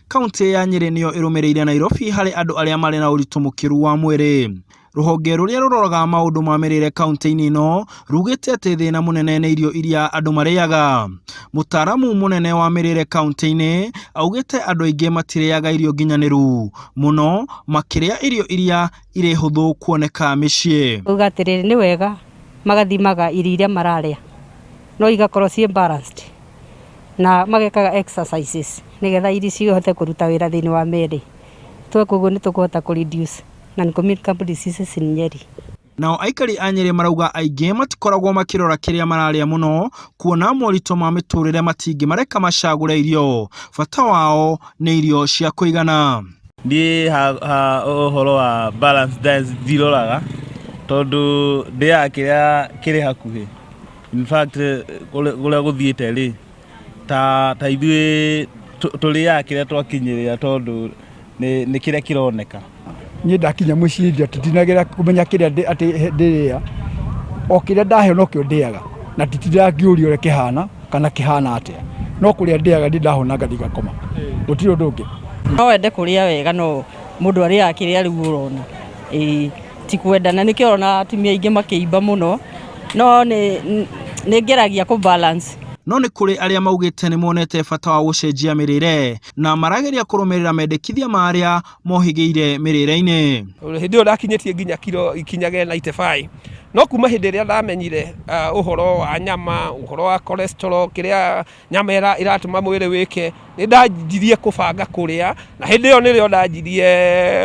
Kauntĩ ya Nyĩrĩ nĩyo ĩrũmĩrĩire Nairobi harĩ andũ arĩa marĩ na ũritũ mũkĩru wa mwĩrĩ. Rũhonge rũrĩa rũroraga maũndũ ma mĩrĩre kauntĩ-inĩ ĩno rugĩte atĩ thĩna mũnene nĩ irio iria andũ marĩaga. Mũtaaramu mũnene wa mĩrĩre kauntĩ-inĩ augĩte andũ aingĩ matirĩaga irio nginyanĩru, mũno makĩrĩa irio iria irĩ hũthũ kuoneka mĩciĩ. Uga atĩrĩrĩ, nĩ wega magathimaga irio iria mararĩa no igakorwo ciĩ balanced na magekaga exercises nĩgetha irio cihote kũruta wĩra thĩinĩ wa mĩĩrĩ. Tweka ũguo nĩ tũkũhota kũ reduce non communicable diseases in Nyeri. Nao aikari a Nyĩrĩ marauga aingĩ matikoragwo makĩrora kĩrĩa mararĩa mũno kuona moritũ ma mĩtũrĩre matingĩmareka macagũre irio, bata wao nĩ irio cia kũigana. Niĩ ha ũhoro wa balanced diet ndiroraga tondũ ndĩaga kĩrĩa kĩrĩ hakuhĩ. In fact ũrĩa gũthiĩte rĩ, ta ta ithuĩ tũrĩaga kĩrĩa twakinyĩrĩra tondũ nĩ kĩrĩa kĩroneka. Niĩ ndakinya mũciĩ ndinagĩra kũmenya kĩrĩa atĩ ndĩrĩa, o kĩrĩa ndaheo nokĩo ndĩaga na nditindaga ngĩũria ũrĩa kĩhana kana kĩhana atĩa, no kũrĩa ndĩaga niĩ ndahũna ngathiĩ ngakoma, gũtirĩ ũndũ ũngĩ. No wende kũrĩa wega no mũndũ arĩaga kĩrĩa rĩu ũrona, ĩĩ ti kwenda na nĩkĩo ũrona atumia aingĩ makĩimba mũno, no nĩ ngeragia kũ balance. No nĩ kũrĩ arĩa maugĩte nĩ monete bata wa gũcenjia mĩrĩre na marageria kũrũmĩrĩra mendekithia ma arĩa mohĩgĩire mĩrĩre-inĩ. Hĩndĩ ĩyo ndakinyĩtie nginya kiro ikinyage 95, no kuma hĩndĩ ĩrĩa ndamenyire ũhoro wa nyama, ũhoro wa cholesterol, kĩrĩa nyama ĩratũma mwĩrĩ wĩke, nĩ ndanjirie kũbanga kũrĩa, na hĩndĩ ĩyo nĩrĩo ndanjirie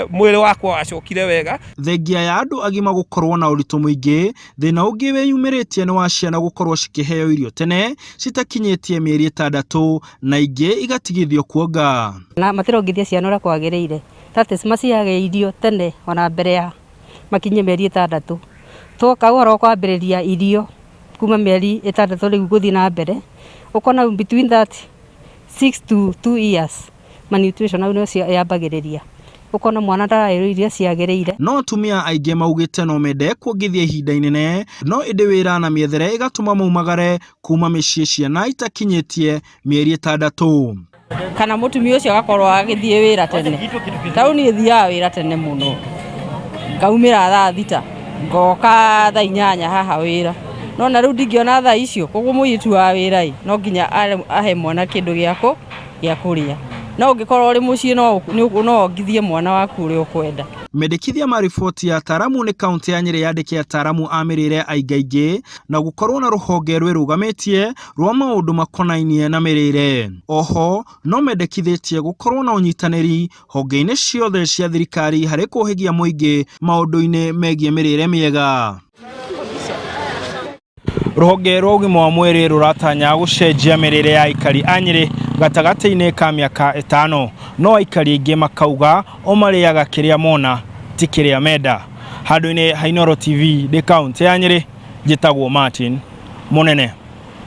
mwĩrĩ wakwa wacokire wega. Thengia ya andũ agima gũkorwo na ũritũ mũingĩ, thĩna ũngĩ wĩyumĩrĩtie nĩ wa ciana gũkorwo cikĩheo irio tene citakinyĩtie mĩeri 6 na ingĩ igatigithio kuonga. Na matirongithia ciana ũrĩa kwagĩrĩire, that is maciheage irio tene ona mbere ya makinyie mĩeri 6. Twoka ũhoro wa kwambĩrĩria irio kuma mĩeri 6 rĩu gũthiĩ na mbere, ũkona between that 6 to 2 years malnutrition hau nĩho yambagĩrĩria, ũkona mwana ndararĩa irio ciagĩrĩire. No atumia aingĩ maugĩte no mende kuongithia ihinda inene, no ĩndĩ wĩra na mĩethere ĩgatũma maumagare kuma mĩciĩ ciana itakinyĩtie mĩeri 6. Kana mũtumia ũcio agakorwo agĩthiĩ wĩra tene, ta rĩu niĩ thiaga wĩra tene mũno, ngaumĩra thaa 6 ngoka thaa 8 haha wĩra, no na rĩu ndingĩona thaa icio, koguo mũirĩtu wa wĩra ĩ no nginya ahe mwana kĩndũ gĩa kũrĩa, no ũngĩkorwo ũrĩ mũciĩ no wongithie mwana waku ũrĩa ũkwenda. Mendekithia ma riboti ya ataaramu nĩ kaunti ya Nyĩrĩ yandĩke ataaramu a mĩrĩre aingaingĩ na gũkorwo na rũhonge rwĩrũgamĩtie rwa maũndũ makonainie na mĩrĩre. Oho no mendekithĩtie gũkorwo na ũnyitanĩri honge-inĩ ciothe cia thirikari harĩ kũhĩgia mũingĩ maũndũ-inĩ megiĩ mĩrĩre mĩega. Rũhonge rwa ũgima wa mwĩrĩ rũratanya gũcenjia mĩrĩre ya aikari a Nyĩrĩ gatagatĩ-inĩ ka mĩaka 5, no aikari aingĩ makauga o marĩaga kĩrĩa mona ti kĩrĩa menda. Handũ-inĩ ha Inooro TV ndĩ kaũntĩ ya Nyĩrĩ, njĩtagwo Martin Mũnene.